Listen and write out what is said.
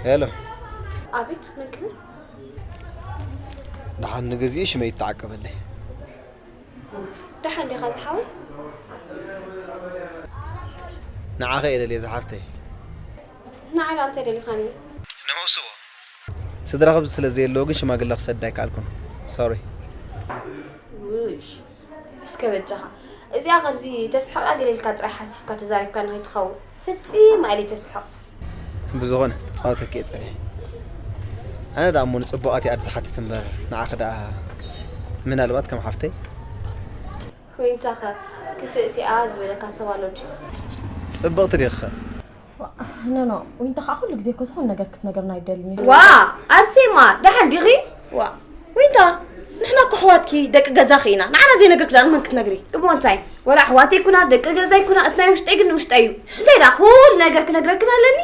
ሄሎ፣ ኣቤት፣ መን ክብል? ደሓን ንግዚኡ ሽመይ ይተዓቀበለይ። ደሓን ዲኻ ዝሓወይ? ንዓኸ እየ ደልየ ዝሓፍተይ። ንዓይ ደኣ እንታይ ደሊኻኒ? ንመውስዎ ስድራ ክብዚ ስለ ዘየለዎ ግን ሽማግለ ክሰድ ኣይከኣልኩን። ሶሪ። ውሽ እስከ በጃኻ፣ እዚኣ ከምዚ ተስሕቓ ገለ ኢልካ ጥራይ ሓሲብካ ተዛሪብካ ንኸይትኸውን። ፍጺም ኣይለ ተስሕቕ። ብዝኾነ ጻወተኪ እየ ጸኒሐ። ኣነ ደኣ እሞ ንጽቡቓት እየ ኣድ ዝሓትት እምበር ንዓኺ ደኣ ምናልባት ከም ሓፍተይ። ኮይንታኸ ክፍእቲ እያ ዝበለካ ሰብ ኣሎ ድዩ? ጽብቕቲ ዲኺ? ኖ ኖ፣ ዊንታ ከዓ ኩሉ ግዜ እኮ ዝኾነ ነገር ክትነግርና ኣይደልን እዩ። ዋ ኣርሴማ፣ ደሓን ዲኺ? ዋ ዊንታ፣ ንሕና እኮ ኣሕዋትኪ ደቂ ገዛኺ ኢና። ንዓና ዘይነገርኪ ደኣ ንመን ክትነግሪ? እሞ እንታይ? ወላ ኣሕዋተይ ኩና ደቂ ገዛይ ኩና፣ እቲ ናይ ውሽጠይ ግን ንውሽጠይ እዩ። እንታይ ደኣ ኩሉ ነገር ክነግረክን ኣለኒ?